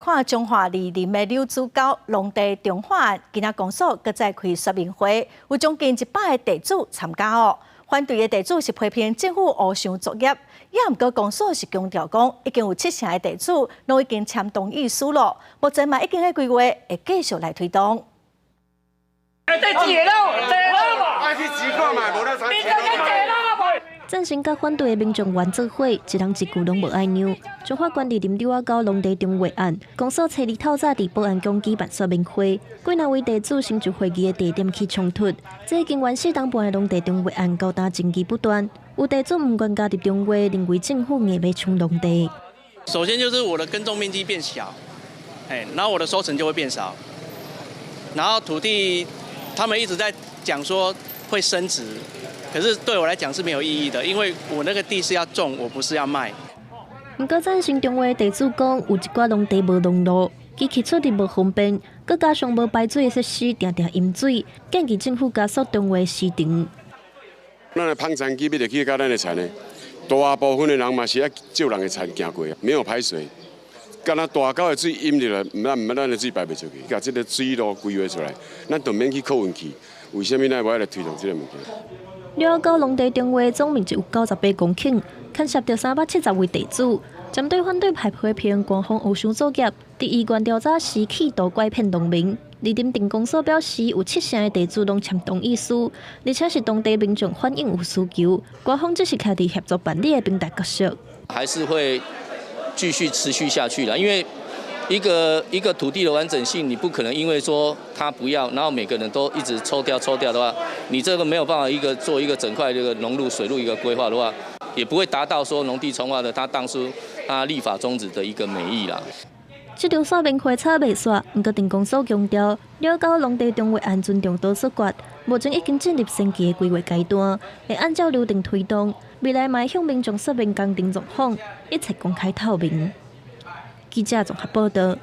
看彰化二林的柳子溝農地重劃案，今仔公所閣再開說明會，有將近100個地主參加哦。反對的地主是批評政府烏箱作業，也毋過公所是強調講，已經有七成的地主攏已經簽同意書咯，目前嘛已經咧規劃會繼續來推動。愛去錢看覓，無咱使贊成佮反對的民眾圓做伙，一人一句攏無愛讓。彰化縣二林柳仔溝農地重劃案，公所初二透早佇保安宮舉辦說明會，幾若位地主先就會議的地點起衝突。這已經4冬半的農地重劃案，到今爭議不斷。有地主毋願加入重劃，認為政府硬欲搶農地。首先就是我的耕種面積變小，哎，然後我的收成就會變少，然後土地他們一直在講說會升值。可是對我來講是沒有意義的，因為我那個地是要種，我不是要賣。毋過贊成重劃的地主講，有一寡農地無農路，機器出入無方便，閣加上無排水的設施，定定淹水，建議政府加速重劃時程。咱的紡田機欲入去共咱的田的，大部分的人嘛是愛借人的田行過，沒有排水，敢若大溝的水淹入來，毋咱毋咱的水排袂出去，共這个水路規劃出來，咱就免去靠運氣。為啥物咱無愛來推動這个物件？柳仔溝農地重劃總面積有98公頃，牽涉著370位地主。針對反對派批評官方烏箱作業，佇議員調查時企圖拐騙農民。二林鎮公所表示，有七成的地主攏簽同意書，而且是當地民眾反映有需求，官方只是徛佇協助辦理的平台角色。還是會繼續持續下去啦，因為一個一個土地的完整性，你不可能因為說他不要，然後每個人都一直抽掉抽掉的話，你這個沒有辦法一個做一個整塊這個農路水路一個規劃的話，也不會達到說農地重劃的他當初他立法宗旨的一個美意啦。這場說明會吵袂煞，毋過鎮公所強調，柳溝農地重劃案尊重多數決，目前已經進入先期的規劃階段，會按照流程推動，未來嘛會向民眾說明工程狀況，一切公開透明。記者綜合報道。